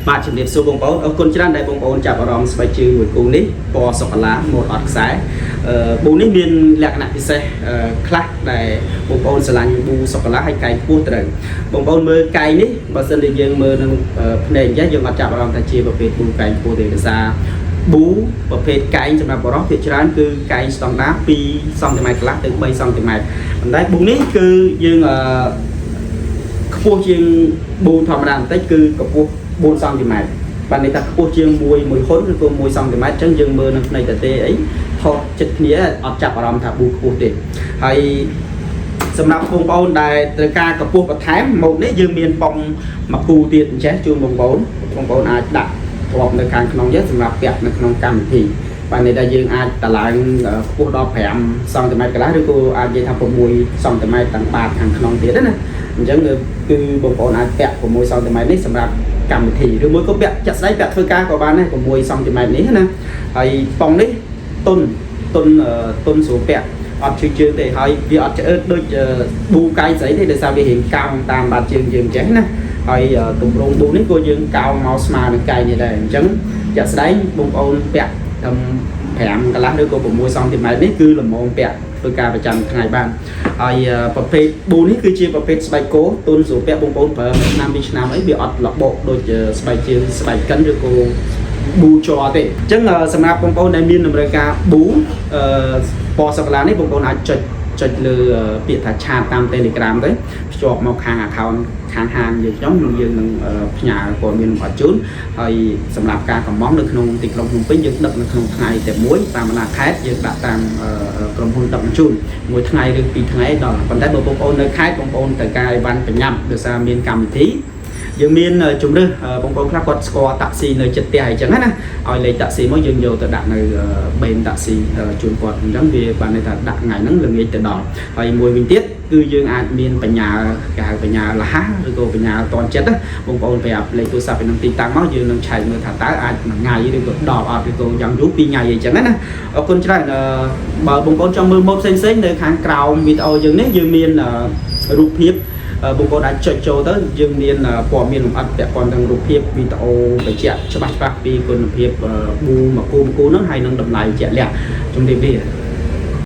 បាទជំរាបសួរបងប្អូនអរគុណច្រើនដែលបងប្អូនចាប់អារម្មណ៍ស្បែកជើងមួយគូនេះពណ៌សូកូឡាម៉ូតអត់ខ្សែអឺប៊ូនេះមានលក្ខណៈពិសេសអឺខ្លះដែលបងប្អូនស្រឡាញ់ប៊ូសូកូឡាហើយកែងខ្ពស់ត្រូវបងប្អូនមើលកែងនេះបើសិនជាយើងមើលនឹងភ្នែកអញ្ចឹងយើងអត់ចាប់អារម្មណ៍ថាជាប្រភេទប៊ូកែងខ្ពស់ទេដោយសារប៊ូប្រភេទកែងសម្រាប់បរិសុទ្ធភាគច្រើនគឺកែងស្តង់ដា2សង់ទីម៉ែត្រកន្លះទៅ3សង់ទីម៉ែត្រប៉ុន្តែប៊ូនេះគឺយើងអឺ ខ្ពស់ជាងប៊ូធម្មតាបន្តិចគឺកម្ពស់4សង់ទីម៉ែត្របាទន័យថាខ្ពស់ជាង1មួយហ៊ុនឬក៏1សង់ទីម៉ែត្រអញ្ចឹងយើងមើលនឹងភ្នែកតទេអីថតចិត្តគ្នាអត់ចាប់អារម្មណ៍ថាប៊ូខ្ពស់ទេហើយសម្រាប់បងប្អូនដែលត្រូវការកម្ពស់បន្ថែមម៉ូតនេះយើងមានប៉ុងមួយគូទៀតអញ្ចេះជូនបងប្អូនបងប្អូនអាចដាក់ទ្រាប់នៅខាងក្នុងយើងសម្រាប់ពាក់នៅក្នុងកម្មវិធីបាទន័យថាយើងអាចតឡើងខ្ពស់ដល់5សង់ទីម៉ែត្រកន្លះឬក៏អាចនិយាយថា6សង់ទីម៉ែត្រទាំងបាតខាងក្នុងទៀតណាអញ្ចឹងគឺបងប្អូនអាចពាក់6សង់ទីម៉ែត្រនេះសម្រាប់កម្មវិធីឬមួយក៏ពាក់ចាក់ស្ដែងពាក់ធ្វើការក៏បានដែរ6សង់ទីម៉ែត្រនេះណាហើយប៉ុងនេះតុនតុនតុនស្រួលពាក់អត់ឈឺជើងទេហើយវាអត់ឆ្អើតដូចប៊ូកែងស្អីទេដោយសារវារៀងកោងតាមបាតជើងយើងចេះណាហើយទម្រង់ប៊ូនេះក៏យើងកោងមកស្មើនឹងកែងនេះដែរអញ្ចឹងចាក់ស្ដែងបងប្អូនពាក់ត្រឹម5កន្លះឬក៏6សង់ទីម៉ែត្រនេះគឺល្មមពាក់ធ្វើការប្រចាំថ្ងៃបានហើយប្រភេទប៊ូនេះគឺជាប្រភេទស្បែកគោទុនស្រួលពាក់បងប្អូនប្រើមួយឆ្នាំពីរឆ្នាំអីវាអត់របកដូចស្បែកជើងស្បែកកិនឬក៏ប៊ូជ័រទេអញ្ចឹងសម្រាប់បងប្អូនដែលមានតម្រូវការប៊ូអឺពណ៌សូកូឡានេះបងប្អូនអាចចុចចុចលើពាក្យថាchat តាម Telegram ទៅភ្ជាប់មកខាង account ខាងហាងយើងខ្ញុំនឹងយើងនឹងផ្ញើព័ត៌មានលម្អិតជូនហើយសម្រាប់ការកម្មង់នៅក្នុងទីក្រុងភ្នំពេញយើងដឹកនៅក្នុងថ្ងៃតែមួយតាមបណ្ដាខេត្តយើងដាក់តាមក្រុមហ៊ុនដឹកជញ្ជូនមួយថ្ងៃឬពីរថ្ងៃដល់ប៉ុន្តែបើបងប្អូននៅខេត្តបងប្អូនត្រូវការអីវ៉ាន់ប្រញាប់ដោយសារមានកម្មវិធីយើងមានជំរើសបងប្អូនខ្លះគាត់ស្គាល់តាក់ស៊ីនៅចិត្តផ្ទះអីចឹងណាឲ្យលេខតាក់ស៊ីមកយើងយកទៅដាក់នៅបេនតាក់ស៊ីជូនគាត់អញ្ចឹងវាបានន័យថាដាក់ថ្ងៃហ្នឹងល្ងាចទៅដល់ហើយមួយវិញទៀតគឺយើងអាចមានបញ្ញាគេហៅបញ្ញាលះឬក៏បញ្ញាតនចិត្តណាបងប្អូនប្រាប់លេខទូរស័ព្ទពីនឹងទីតាំងមកយើងនឹងឆែកមើលថាតើអាចមួយថ្ងៃឬក៏ដល់អត់ឬក៏យ៉ាងយូរពីរថ្ងៃអីចឹងណាអរគុណច្រើនបើបងប្អូនចង់មើលម៉ូតផ្សេងៗនៅខាងក្រោមវីដេអូយើងនេះយើងមានរូបភាពបងប្អូនអាចចុចចូលទៅយើងមានព័ត៌មានលម្អិតពាក់ព័ន្ធនឹងរូបភាពវីដេអូបញ្ជាក់ច្បាស់ច្បាស់ពីគុណភាពប៊ូមួយគូមួយគូហ្នឹងហើយនឹងតម្លៃជាក់លាក់ជំរាបលា។